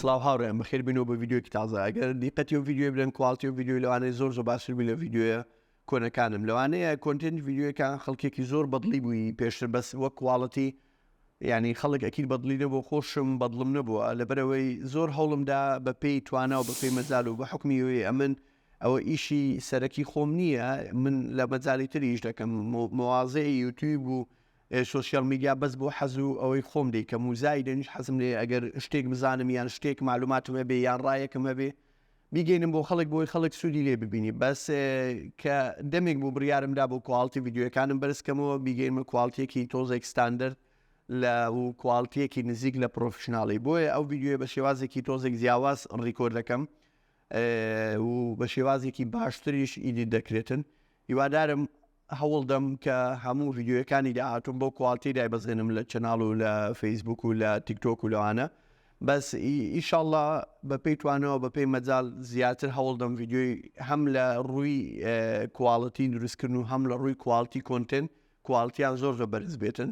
سڵاو هاوڕێیان بەخێر بێنەوە بە ڤیدیۆیەکی تازە ئەگەر دیقەتی ئەو ڤیدیۆیە بدەن quality ئەو ڤیدیۆی لەوانەیە زۆر زۆر باشتر بی لە ڤیدیۆیە کۆنەکانم لەوانەیە content ڤیدیۆیەکان خەڵکێکی زۆر بەدڵی بووی پێشتر بەس وەک quality یعنی خەڵک ئەکید بەدڵی نەبوو خۆشم بەدڵم نەبووە لەبەرەوەی زۆر هەوڵمدا بە پێی توانا و بە پێی مەجال و بە حکمی ئەوەی ئەمن ئەوە ئیشی سەرەکی خۆم نییە من لە مەجالی تر ئیش دەکەم مەوازیعی یوتیوب و social media بەس بۆ حەز و ئەوەی خۆم دەیکەم و زایدەنیش حەزم لێیە ئەگەر شتێک بزانم یان شتێک معلوماتم هەبێ یان ڕایەکم هەبێ بیگەینم بۆ خەڵک بۆی خەڵک سوودی لێ ببینی بەس کە دەمێک بوو بڕیارم دا بۆ quality ڤیدیۆەکانم بەرز کەمەوە بیگەینمە quality یەکی تۆزێک ستاندەرد لە و quality یەکی نزیک لە professional ی بۆیە ئەو ڤیدیۆیە بە شێوازێکی تۆزێک جیاواز record دەکەم و بە شێوازێکی باشتریش edit دەکرێتن هیوادارم هەوڵدەم کە هەموو ڤیدیۆیەکانی داهاتووم بەو quality دایبەزێنم لە channel و لە فەیسبوک و لە تیکتۆک و لەوانە بەس ئیشاڵڵا بە پێی توانەوە بە پێی مەجال زیاتر هەوڵدەم ڤیدیۆی هەم لە ڕووی quality دروستکردن و هەم لە ڕووی quality content quality یان زۆر زۆر بەرز بێتن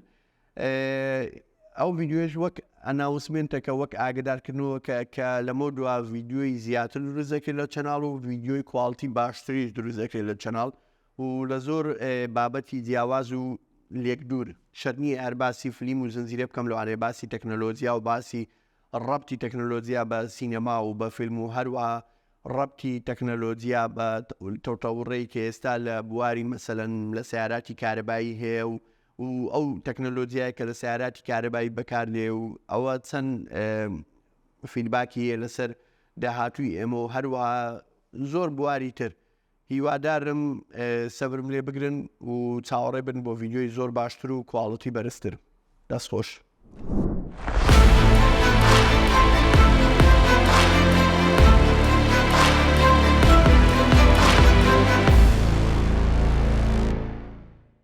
ئەو ڤیدیۆش وەک announcement ەکە وەک ئاگدارکردنەوە کە کە لەمە دوا ڤیدیۆی زیاتر دروست دەکرێت لە channel و ڤیدیۆی quality باشتریش دروست دەکرێت لە channel و لە زۆر بابەتی جیاواز و لێک دوور شەرت نییە هەر باسی فلیم و زنجیرە بکەم لەوانەیە باسی تەکنەلۆجیا و باسی ڕەبتی تەکنەلۆجیا بە سینەما و بە فیلم و هەروەها ڕەبتی تەکنەلۆجیا بە تەوتەوڕێی کە ئێستا لە بواری مەسەلەن لە سەیاراتی کارەبایی هەیە و و ئەو تەکنەلۆجیای کە لە سەیاراتی کارەبایی بەکاردێ و ئەوە چەند feedback ی هەیە لەسەر داهاتووی ئێمە و هەروەها زۆر بواری تر هیوادارم سەبرم لێ بگرن و چاوەڕێ بن بۆ ڤیدیۆی زۆر باشتر و quality بەرزتر. دەست خۆش.